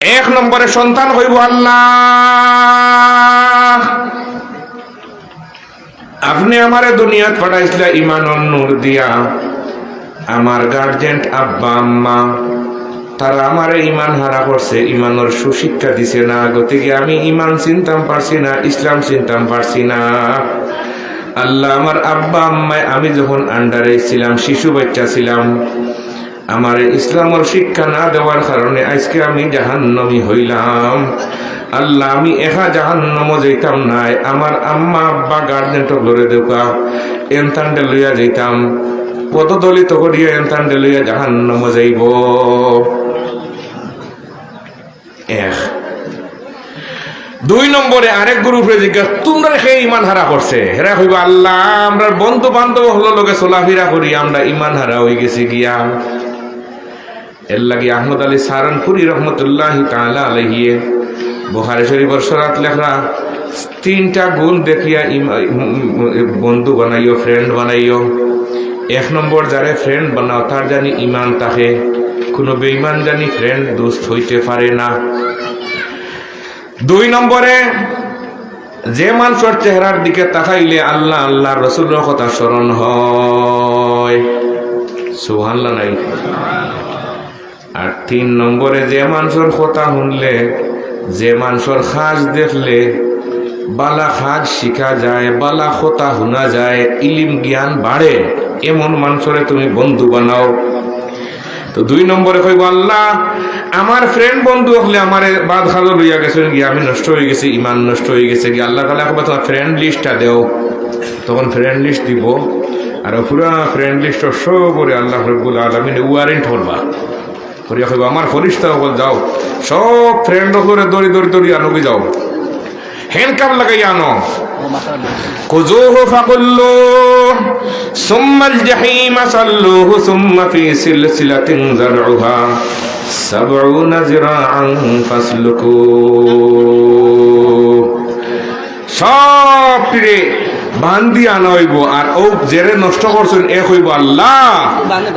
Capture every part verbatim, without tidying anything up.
এক নম্বরে সন্তান কইবো, "আল্লাহ, আপনে আমারে দুনিয়াত পাঠাইছলা ইমানর নূর দিয়া, আমার গার্জেন আব্বা আম্মা, তারা আমারে ইমান হারা করছে, ইমানর সুশিক্ষা দিছে না, গতিকে আমি ইমান চিনতাম পারছি না, ইসলাম চিনতাম পারছি না। আল্লাহ, আমার আব্বা আম্মায় আমি যখন আন্ডারে ছিলাম, শিশু বাচ্চা ছিলাম, আমারে ইসলামর শিক্ষা না দেওয়ার কারণে আইজকে আমি জাহান্নামী হইলাম। আল্লাহ, আমি একা জাহান্নামো যাইতাম নায়, আমার আম্মা আব্বা গার্জেন অকলরে দেউক্কা, এনতানরে লইয়া যাইতাম, পদদলিত করিয়া এনতানরে লইয়া জাহান্নামো যাইবো।" এক। দুই নম্বরে আরেক গ্রুপরে জিজ্ঞাসা, "তুমরারে কে ইমান হারা করছে?" হেরা কইবা, "আল্লাহ, আমরার বন্ধু বান্ধব অকলর লগে চলাফিরা করি, আমরা ইমান হারা অইগেছি গিয়া।" এরলাগি আহমদ আলী সাহারানপুরী রহমতুল্লাহি তাআলা আলাইহিয়ে বুখারী শরীফর শরাত লেখরা, তিনটা গুণ দেখিয়া ইম-, উম, উম, বন্ধু বানাইও, ফ্রেন্ড বানাইও। এক নম্বর, যারে ফ্রেন্ড বানাও, তার জানি ইমান থাকে, কোনো বেইমান জানি ফ্রেন্ড, দোস্ত হইতে পারে না। দুই নম্বরে, যে মানষর চেহারার দিকে তাকাইলে আল্লাহ, আল্লাহর রসুলর কথা স্মরণ হয়, সুবহানাল্লাহ নাই? আর তিন নম্বরে, যে মানষর কথা হুনলে, যে মানষর কাজ দেখলে বালা কাজ শিখা যায়, বালা কথা হুনা যায়, ইলিম জ্ঞান বাড়ে, এমন মানষরে তুমি বন্ধু বানাও। তো দুই নম্বরে কইবো, "আল্লাহ, আমার ফ্রেন্ড বন্ধু অকলে আমারে বাদ খালো লইয়া গেছইন গিয়া, আমি নষ্ট অইগেছি, ইমান নষ্ট অইগেছে গিয়া।" আল্লাহ তাআলা কইবা, "তুমার ফ্রেন্ড লিস্টটা দেও।" তখন ফ্রেন্ড লিস্ট দিবো, আর পুরা ফ্রেন্ড লিস্টর সবরে আল্লাহ রব্বুল আলামিন ওয়ারেন্ট করবা। করিয়া কইবা, "আমার ফিরিস্তা অকল যাও, সব ফ্রেন্ড অকলরে ধরি ধরি ধরি আনোগি যাও, হ্যান্ডকাফ লাগাইয়া আনো।" খুযুহু ফাগুল্লুহু সুম্মাল জাহিমা সাল্লুহু সুম্মা ফি সিলসিলাতিন যারউহা সাবউনা যিরাআন ফাসলুকু। সবটিরে বান্ধি আনা অইবো, আর অউ যেরে নষ্ট করছইন, এ কইবো, "আল্লাহ,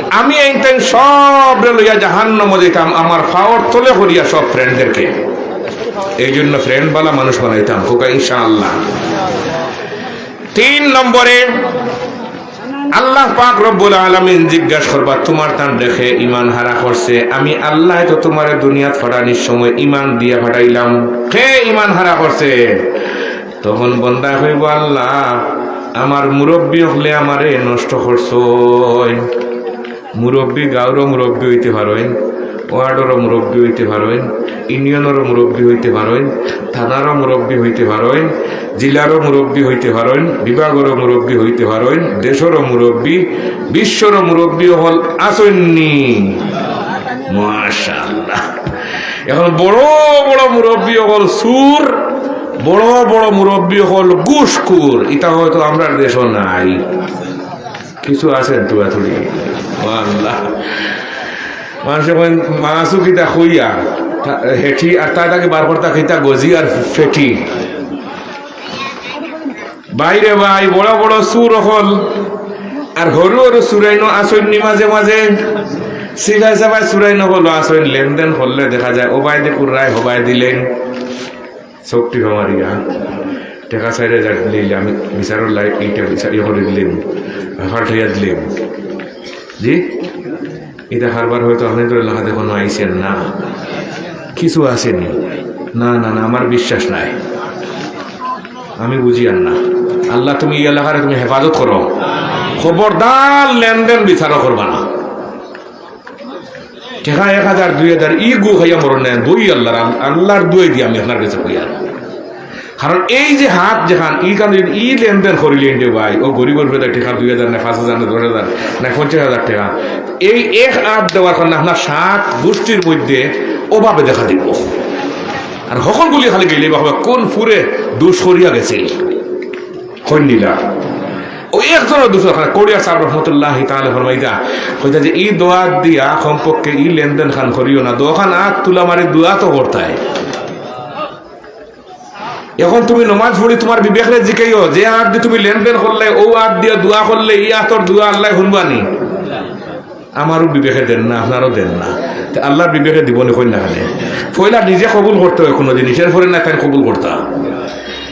আমি এইনতাইন সবরে লইয়া জাহান্নামো যাইতাম, আমার পাওর তলে করিয়া সব ফ্রেন্ডদেরকে।" এই জন্য ফ্রেন্ড বালা মানুষ বানাইতাম, কউক্কা ইনশাআল্লাহ। তিন নম্বরে, আল্লাহ পাক রব্বুল আলামিন জিজ্ঞাসা করবা, "তুমার তান দেখে ইমান হারা করছে, আমি আল্লাহ তো তুমারে দুনিয়াত পাঠানির সময় ইমান দিয়া পাঠাইলাম, কে ইমান হারা করছে?" তখন বন্দায় কইবো, "আল্লাহ, আমার মুরব্বি অকলে আমারে নষ্ট করছইন।" মুরব্বি, গাঁওরও মুরব্বি অইতে পারইন, ওয়ার্ডরও মুরব্বি অইতে পারইন, ইউনিয়নরও মুরব্বি অইতে পারইন, থানারও মুরব্বি অইতে পারইন, জেলারও মুরব্বি অইতে পারইন, বিভাগরও মুরব্বি অইতে পারইন, দেশরও মুরব্বি, বিশ্বরও মুরব্বি অকল আছইন নি? মাশাআল্লাহ। এখন বড় বড় মুরব্বি অকল চুর, বড় বড় মুরব্বি অকল ঘুষখুর, ইতা হয়তো আমরার দেশো নাই। কিছু আছইন থুড়া থুড়ি। ও আল্লাহ। মানষে কইন, "মাছও কিতা কইয়া, তা-, হেঠি আর তা থাকি বার করতা কিতা গজি আর ফেটি।" ভাইরে ভাই, বড় বড় চুর অকল, আর হুরু হুরু চুরাইনও আছইন নি মাঝে মাঝে। সিপাই সাপাই চুরাইন অকলও আছইন, লেনদেন করলে দেখা যায়, ওবায়দি কুর্রায় হবায়দি লেন। চউখ টিপা মারিয়া, টেকা চাইর হাজার দিলে আমি বিচারর লাই-, ইটা বিচার ইয়ে করি দিলাম, ফাল্টাইয়া দিলাম। জি? ইতা কারবার হয়তো আপনারার এলাকাত এখনো আইছে না। কিছু আছে নি? না, না, না, আমার বিশ্বাস নাই। আমি বুঝিয়ার না। আল্লাহ, তুমি ই এলাকারে তুমি হেফাজত করো। খবরদার লেনদেন বিচারও করবা না। টেকা এক হাজার, দুই হাজার, ই গু খাইয়া মরইন না, দুই আল্লাহর, আল-, আল্লাহর দুয়াই দি আমি আপনার গেছে কইয়ার। কারণ এই যে হাত যেখান, ইখান যদি ই লেনদেন করিলেন রে ভাই, ও গরিবর বেটা টেকা দুই হাজার না, পাঁচ হাজার না, দশ হাজার না, পঞ্চাশ হাজার টেকা, এই এক আত দেওয়ার কারণে আপনার সাত গুষ্টির মধ্যে অভাবে দেখা দিবো। আর হকলগুলি খালি গেলে বা কোন ফুরে দুষ করিয়া গেছিল। কইন নিলা। ও একজনর দুষ অখান, করিয়া সাহেব রহমতুল্লাহি তাআলা ফরমাইতা, কইতা যে, "ই দোয়া দিয়া কমপক্ষে ই লেনদেন খান করিও না, দোয়া খান আত তুলা মারি দোয়া তো করতায়।" এখন তুমি নমাজ পড়ি তুমার বিবেকরে জিকাইও, যে আত দি তুমি লেনদেন করলে, ও আত দিয়া দোয়া করলে, ই আতর দোয়া আল্লায় হুনবা নি? আমারও বিবেকে দেন না, আপনারও দেন না। তে আল্লাহর বিবেকে দিবনি কইন না কেনে? পয়লা নিজে কবুল করতে অয় কুনু জিনিস, এরপরে না তাইন কবুল করতা।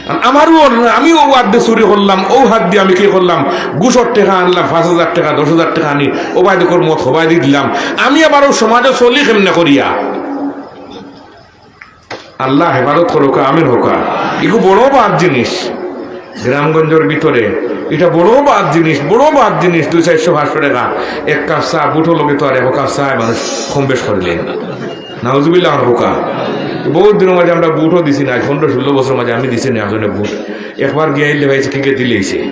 আর আমারও অর না, আমিও অউ হাতদি চুরি করলাম, অউ হাতদি আমি কি করলাম, ঘুষর টেকা আনলাম, পাঁচ হাজার টেকা, দশ হাজার টেকা আনি, অবায়দি কর মত হবায়দি দিলাম। আমি আবার অউ সমাজো চলি কেমনে করিয়া? আল্লাহ হেফাজত করউক্কা, আমিন কউক্কা। ইগু বড় বাদ জিনিস, গ্রামগঞ্জর ভিতরে ইটা বড় বাদ জিনিস, বড় বাদ জিনিস। দুই চাইরশো পাঁচশো টেকা এক কাপ চা, বুটর লগে তো আর এক কাপ চা মানুষ কম বেশ করিলে। নাউজুবিল্লাহ কউক্কা। বউত দিনর মাঝে আমরা বুটও দিছি না, আইজ পনরো ষোলো বছরর মাঝে আমি দিছি না একজনে বুট। একবার গিয়া আইলে ভাই কিগে দিলাইছে।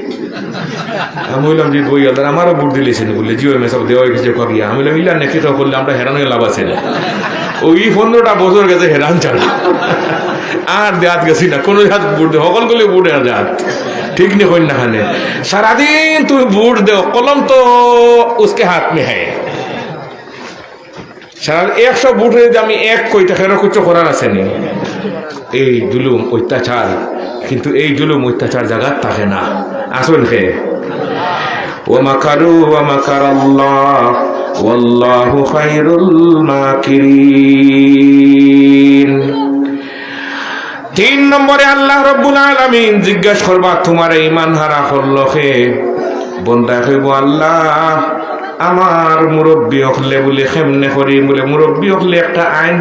আমি কইলাম যে, "বই আল্লাহ, আমারও বুট দিলাইছে নি?" বুলে, "জি, ওই মেসাব দেওয়া অইগেছে কবিয়া।" আমি কইলাম, "ইলা নাকি তো করলে আমরা হেরান অইয়া লাভ আছে না।" অউ পনরোটা বছর গেছে হেরান ছাড়া। আর দেওয়াত গেছি না, কুনু জাত বুট দে, হকল গুলি বুট আর জাত। ঠিক নি কইন না কেনে? সারাদিন তুমি বুট দেও, কলম তো উসকে হাত মে হ্যায়। সারা একশো বুটরে যদি আমি এক কই, তে হেরো কিচ্ছু করার আছে নি? এই জুলুম, অত্যাচার। কিন্তু এই জুলুম, অত্যাচার জাগাত থাকে না। আছইন কে? ومكروا ومكر الله والله خير الماكرين। তিন নম্বরে আল্লাহ রব্বুল আলামিন জিজ্ঞাসা করবা, "তুমারে ইমান হারা করলো কে?" বন্দায় কইবো, "আল্লাহ, আমার মুরব্বি অকলে বুলে কেমনে করি?" বুলে, মুরব্বি অকলে একটা আইন